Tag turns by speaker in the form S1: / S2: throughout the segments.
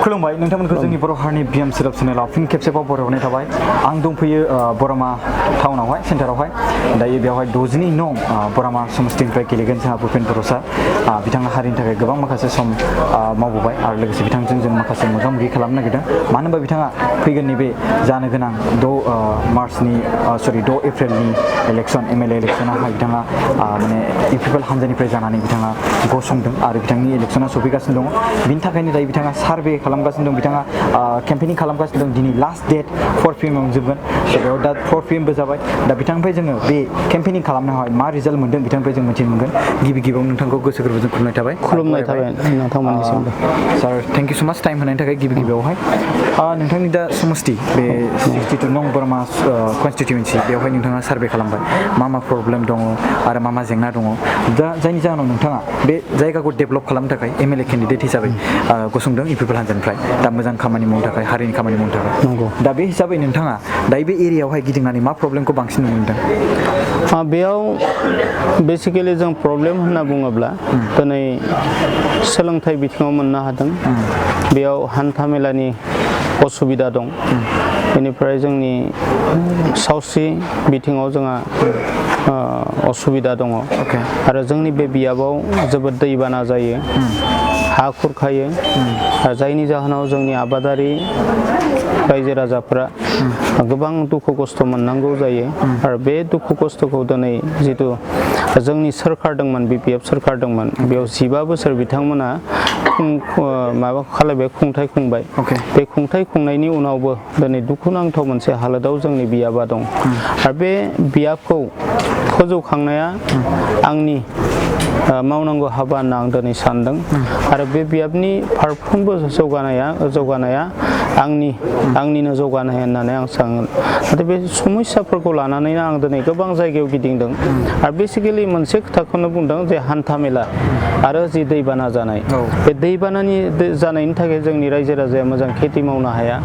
S1: खुलुमबाय नोंथांमोनखौ जोंनि बर' हारिनि बिएम सोदोब चेनेलाव फिन खेबसेबाव बरायहरनाय थाबाय आं दंफैयो बरमा टाउनावहाय सेन्टारावहाय दायो बेवहाय 62 नं बरमा समस्तिनिफ्राय गेलेगोन जोंहा भुपेन बर' सार बिथाङा हारिनि थाखाय गोबां माखासे सम मावबोबाय आरो लोगोसे बिथांजों जों माखासे मोगा मोगि खालामनो नागिरदों मानो होनबा बिथाङा फैगोन नैबे जानो गोनां 6 एप्रिलनि इलेक्सन एमएलए इलेक्सनावहाय बिथाङा माने इउपिपिएल हानजानिफ्राय जानानै बिथाङा गसंदों आरो बिथांनि इलेक्सना सफैगासिनो दङ बिनि थाखायनो दायो बिथाङा सार्भे खालामगासिनो दं बिथाङा केम्पेनिं खालामगासिनो दं दिनै लास्ट डेट 4 PM आव जोबगोन बेयाव दा 4 PM बो जाबाय दा बिथांनिफ्राय जोङो बे केम्पेनिं खालामनायावहाय मा रिजाल्ट मोनदों बिथांनिफ्राय जों मिथिनो मोनगोन गिबियाव नोंथांखौ गोसो गोरबोजों खुलुमनाय थाबाय
S2: नोंथांमोननिसिमबो
S1: सार थेंक इउ सो माच टाइम होनायनि थाखाय गिबियावहाय नोंथांनि दा समस्ति बे 62 नं बरमा कन्स्टिटिउन्सि बेवहाय नोंथाङा सार्भे खालामबाय मा प्रब्लेम दङ आरो मा जेंना दङ दा जायनि जाहोनाव नोंथाङा बे जायगाखौ डेभेलप खालामनो थाखाय एमएलए केन्डिडेट हिसाबै गसंदों इउपिपिएल हानजानिफ्राय दा मोजां खामानि मावनो थाखाय हारिनि खामानि मावनो थाखाय
S2: नंगौ
S1: दा बे हिसाबै नोंथाङा दायो बे एरियायावहाय गिदिंनानै मा प्रब्लेमखौ बांसिन नुनो मोनदों
S2: बेयाव बेसिकेलि जों प्रब्लेम होनना बुङोब्ला दिनै सोलोंथाइ बिथिङाव मोननो हादों बेयाव हान्था मेलानि असुबिदा दं बेनिफ्राय जोंनि सावस्रि बिथिङाव जोंहा असुबिदा दङ आरो जोंनि बे बियाबाव जोबोद दैबाना जायो हा खुरखायो जायनि जाहोनाव जोंनि आबादारि रायजो राजाफोरा गोबां दुखु खस्थ' मोननांगौ जायो आरो बे दुखु खस्थ'खौ दिनै जिथु जोंनि सोरखार दंमोन बिपिएफ सोरखार दंमोन बेयाव 15 बोसोर बिथांमोना माबा खालामबाय खुंथाय खुंबाय बे खुंथाय खुंनायनि उनावबो दिनै दुखुनांथाव मोनसे हालोदाव जोंनि बियाबा दं आरो बे बियाबखौ फोजौखांनाया आंनि मावनांगौ हाबा होनना आं दिनै सानदों आरो बे बियाबनि फारफ्रोमबो जौगानाया आंनिनो जौगानाय होननानै आं सानो नाथाय बे समस्याफोरखौ लानानैनो आं दिनै गोबां जायगायाव गिदिंदों आरो बेसिकेलि मोनसे खोथाखौनो बुंदों जे हान्था मेला आरो जि दैबाना जानाय बे दैबानानि जानायनि थाखाय जोंनि रायजो राजाया मोजां खेथि मावनो हाया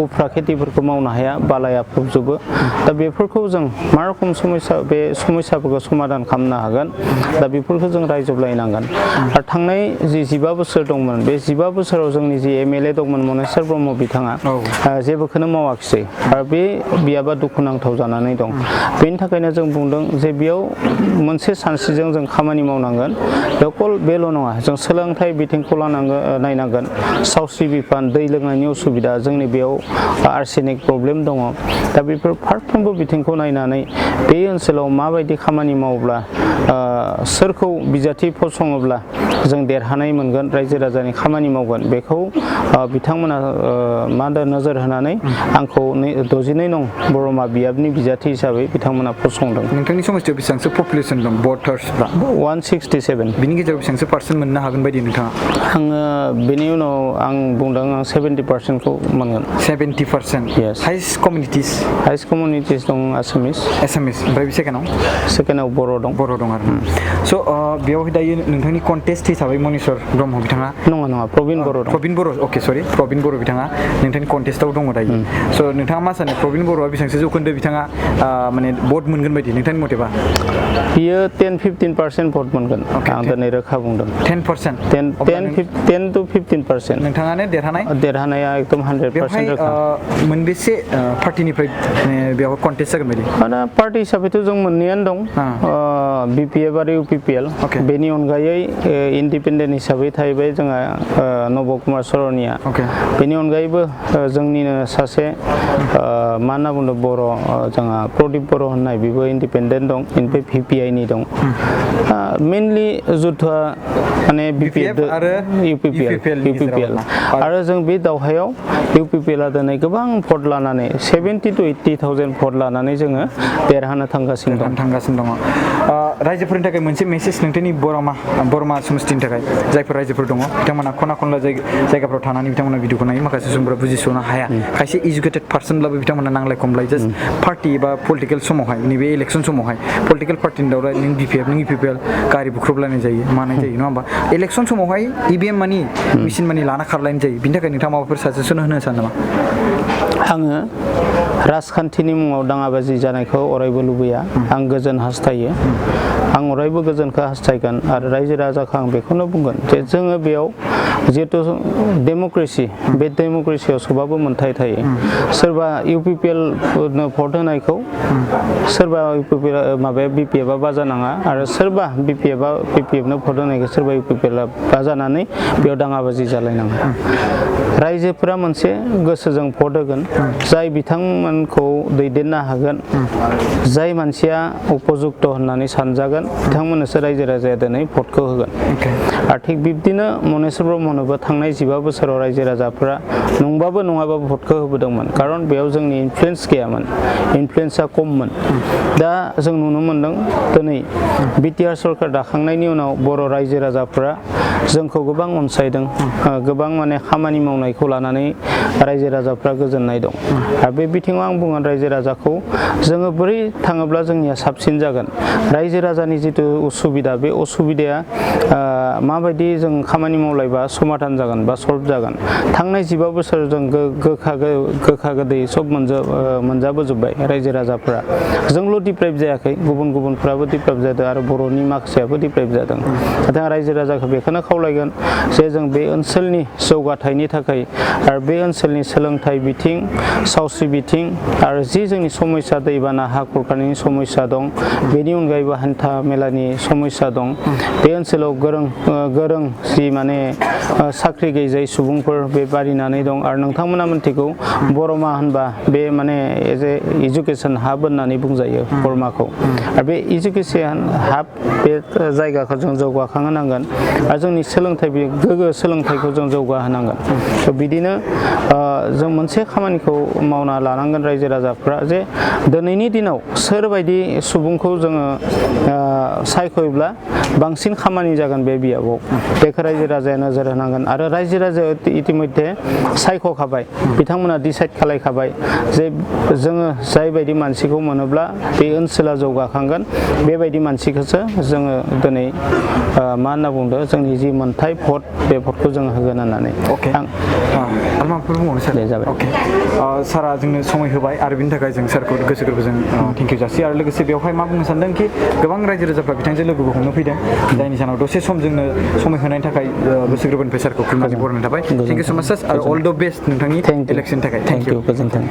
S2: उफ्रा खेथिफोरखौ मावनो हाया बालाया फबजोबो दा बेफोरखौ जों मा रोखोम बे समस्याफोरखौ समाधान खालामनो हागोन दा बेफोरखौ जों रायजोबलायनांगोन आरो थांनाय जि 15 बोसोर दंमोन बे 15 बोसोराव जोंनि जि एमएलए दंमोन मनेस्वर ब्रह्म बिथाङा जेबोखौनो मावाखिसै आरो बे बियाबा दुखुनांथाव जानानै दं बेनि थाखायनो जों बुंदों जे बेयाव मोनसे सानस्रिजों जों खामानि मावनांगोन बेल' नङा जों सोलोंथाइ बिथिंखौ नायनांगोन सावस्रि बिफान दै लोंनायनि उसुबिदा जोंनि बेयाव आर्सेनिक प्रब्लेम दङ दा बेफोर फारफ्रोमबो बिथिंखौ नायनानै बे ओनसोलाव माबायदि खामानि मावोब्ला सोरखौ बिजाथि फसङोब्ला जों देरहानाय मोनगोन रायजो राजानि खामानि मावगोन बेखौ बिथांमोना नोजोर होनानै आंखौ 62 नं बरमा बियाबनि बिजाथि हिसाबै बिथांमोना फसंदों
S1: नोंथांनि समस्थियाव बेसेबांसो पपुलेसन दं भटार्सफ्रा
S2: 167
S1: बिनि गेजेराव बेसेबांसो पार्सेन्ट मोननो हागोन बायदि नोंथाङा
S2: आङो बेनि उनाव आं बुंदों आं 70%खौ मोनगोन
S1: 70% हाइस्ट कमिउनिटिस
S2: दं आसामिस
S1: ओमफ्राय
S2: सेकेन्डआव बर' दं
S1: आरो स' बेयावहाय दायो नोंथांनि कन्टेस्ट हिसाबै मनेस्वर ब्रह्म बिथाङा
S2: नङा प्रबिन
S1: बर' बिथाङा नोंथांनि कन्टेस्टआव दङ दायो स' नोंथाङा मा सानो प्रबिन बर'आ बेसेबांसो जौखोन्दो बिथाङा माने भट मोनगोन बायदि नोंथांनि मथेबा
S2: बियो 10-15% भट मोनगोन आं दिनै रोखा बुंदों
S1: 10%
S2: 10 to 15%
S1: नोंथाङानो
S2: देरहानाया एकदम 100% रोखा
S1: मोनबेसे पार्टिनिफ्राय बेयाव कन्टेस्ट जागोन बायदि
S2: पार्टि हिसाबैथ' जों मोननैयानो दं बिपिएफ आरो इउपिपिएल बेनि अनगायै इन्डिपेन्डेन्ट हिसाबै थाहैबाय जोंहा नब कुमार सरनिया बेनि अनगायैबो जोंनिनो सासे मा होनना बुंदों बर' जोंहा प्रदीप बर' होननाय बेबो इन्डिपेन्डेन्ट दं बेनिफ्राय भिपिआइनि दं मेनलि जुद्धआ माने बिपिएफ आरो इउपिपिएल आरो जों बे दावहायाव इउपिपिएलआ दिनै गोबां भट लानानै 70,000 to 80,000 भट लानानै जोङो देरहानो थांगासिनो दङ
S1: रायजोफोरनि थाखाय मोनसे मेसेज नोंथांनि बरमा समस्तिनि थाखाय जायफोर रायजोफोर दङ बिथांमोना खना खनला जायगाफ्राव थानानै बिथांमोना भिडिअखौ नायो माखासे सुबुंफोरा बुजिस'नो हाया खायसे इडुकेटेड पार्सनब्लाबो बिथांमोना नांलाय खमलाय जास्ट पार्टि एबा पलिटिकेल समावहाय नैबे इलेक्सन समावहाय पलिटिकेल पार्टिनि दावराव नों बिपिएफ नों इउपिपिएल गारि बुख्रुबलायनाय जायो मानाय जायो नङा होमबा इलेक्सन समावहाय इभिएम मानि मेसिन मानि लाना खारलायनाय जायो बिनि थाखाय नोंथाङा माबाफोर साजेसन होनो सानो नामा
S2: आङो राजखान्थिनि मुङाव दाङाबाजि जानायखौ अरायबो लुबैया आं गोजोन हास्थायो आं अरायबो गोजोनखौ हास्थायगोन आरो रायजो राजाखौ आं बेखौनो बुंगोन जे जोङो बेयाव जिहेतु डेम'क्रेसि बे डेम'क्रेसियाव सबाबो मोनथाय थायो सोरबा UPPL भट होनायखौ सोरबा माबाया BPF बाजा नाङा आरो सोरबा BPF नो भट होनायखौ सोरबा UPPL बाजानानै बेयाव दाङाबाजि जालायनाङा रायजोफोरा मोनसे गोसोजों भट होगोन जाय बिथांमोनखौ दैदेननो हागोन जाय मानसिया उपयुक्त होननानै सानजागोन बिथांमोननोसो रायजो राजाया दिनै भटखौ होगोन आरो थिग बिब्दिनो मनेस्वर ब्रह्मनोबो थांनाय 15 बोसोराव रायजो राजाफोरा नंबाबो नङाबाबो भटखौ होबोदोंमोन खारन बेयाव जोंनि इनफ्लुयेन्स गैयामोन इनफ्लुयेन्सआ खममोन दा जों नुनो मोनदों दिनै BTR सरकार दाखांनायनि उनाव बर' रायजो राजाफोरा जोंखौ गोबां अनसायदों गोबां माने खामानि मावनायखौ लानानै रायजो राजाफ्रा गोजोननाय दं आरो बे बिथिङाव आं बुङो रायजो राजाखौ जोङो बोरै थाङोब्ला जोंनिया साबसिन जागोन रायजो राजानि जिथु उसुबिदा बे उसुबिदाया माबायदि जों खामानि मावलायबा समाधान जागोन बा सल्भ जागोन थांनाय 15 बोसोर जों गोखा गोदै सब मोनजाबोजोब्बाय रायजो राजाफोरा जोंल' डिप्राइभ जायाखै गुबुनफ्राबो डिप्राइभ जादों आरो बर'नि माखासेयाबो डिप्राइभ जादों नाथाय रायजो राजाखौ बेखौनो खावलायगोन जे जों बे ओनसोलनि जौगाथायनि थाखाय आरो बे ओनसोलनि सोलोंथाइ बिथिं सावस्रि बिथिं आरो जि जोंनि समस्या दैबाना हा खुरखानायनि समस्या दं बेनि अनगायैबो हान्था मेलानि समस्या दं बे ओनसोलाव गोरों जि माने साख्रि गैजायै सुबुंफोर बे बारिनानै दं आरो नोंथांमोना मिथिगौ बरमा होनबा बे माने एज ए इडुकेसन हाब होननानै बुंजायो बरमाखौ आरो बे इडुकेसन हाब बे जायगाखौ जों जौगाखांहोनांगोन आरो जोंनि सोलोंथाइ गोग्गो सोलोंथाइखौ जों जौगाहोनांगोन थ' बिदिनो जों मोनसे खामानिखौ मावना लानांगोन रायजो राजाफ्रा जे दिनैनि दिनाव सोरबायदि सुबुंखौ जोङो सायख'योब्ला बांसिन खामानि जागोन बे बियाबाव बेखौ रायजो राजाया नोजोर होनांगोन आरो रायजो राजाया इतिमध्ये सायख'खाबाय बिथांमोना डिसाइड खालायखाबाय जे जोङो जायबायदि मानसिखौ मोनोब्ला बे ओनसोला जौगाखांगोन बेबायदि मानसिखौसो जोङो दिनै मा होनना बुंदों जोंनि जि मोनथाय भट बे भटखौ जों होगोन होननानै आं
S1: आरो माबाफोर बुंबावनो सार
S2: जाबाय
S1: सारा जोंनो समाय होबाय आरो बिनि थाखाय जों सारखौ गोसो गोरबोजों थेंक इउ जासियो आरो लोगोसे बेवहाय मा बुंनो सानदों कि गोबां रायजो राजाफ्रा बिथांजों लोगोबो हमनो फैदों जायनि जाहोनाव दसे सम जोंनो समाय होनायनि थाखाय गोसो गोरबोनिफ्राय सारखौ खुलुमनानै बरायनाय थाबाय थेंक इउ सो माच सार आरो अल द बेस्ट नोंथांनि इलेक्सननि थाखाय थेंक इउ
S2: गोजोन्थों